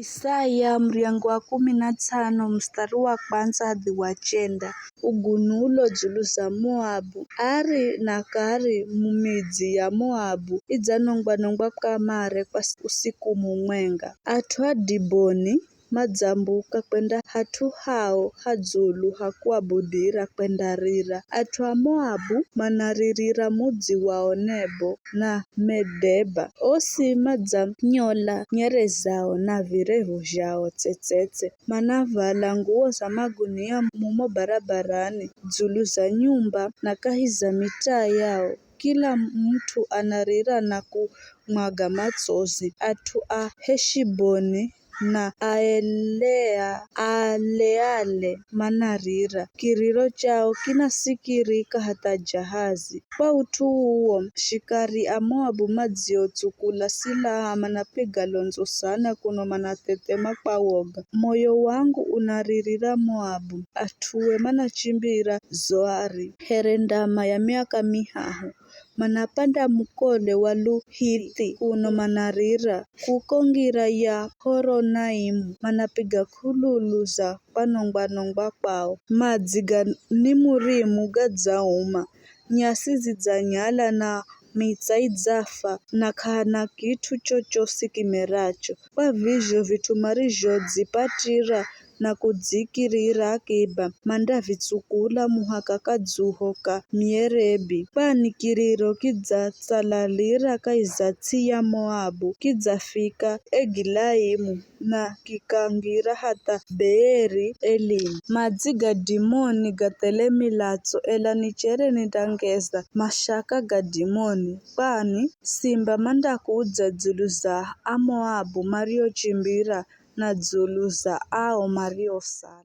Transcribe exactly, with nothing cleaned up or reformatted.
Isaya muryango wa kumi na tsano mustari wa kwandza hadhi wa chenda. Ugunu ulo dzulu za Moabu, Ari na kari mu midzi ya Moabu idzanongwa-nongwa kamare kwa usiku mumwenga. At'u a Diboni madzambuka kwenda hat'u hao ha dzulu ha kuabudira kwendarira. At'u a Moabu manaririra mudzi wao Nebo na Medeba. Osi madzanyola nyere zao na virevu zhao tsetsetse. Manavala nguwo za magunia mumo barabarani, dzulu za nyumba na kahi za mitaa yao. Kila mut'u anarira na kumwaga matsozi. At'u a Heshiboni na Aelea, Aleale manarira. Kiriro chao kinasikirika hatha Jahazi. Kwa ut'u uwo, shikari a Moabu madziotsukula silaha manapiga londzo sana kuno manathethema kwa woga. Moyo wangu unaririra Moabu, at'ue manachimbira Zoari here ndama ya miaka mihahu. Manapanda mukole wa Luhithi kuno manarira. Kuko ngira ya Horonaimu manapiga k'ululu za kwanongwa-nongwa kwao. Madzi ga Nimurimu gadzauma, nyasi zidzanyala na mitsa idzafa, na k'ahana kit'u chochosi kimeracho. Kwa vizho vit'u marizhodzipatira na kudzikirira akiba, mandavitsukula muhaka kadzuho ka mierebi. Kwani kiriro kidzatsalalira kahi za ts'i ya Moabu, kidzafika Egilaimu, na kikangira hatha Beeri Elimu. Madzi ga Dimoni gathele milatso, ela nichere nindangeza mashaka ga Dimoni, kwani simba mandakudza dzulu za Amoabu mariochimbira na dzulu za ao mariosala.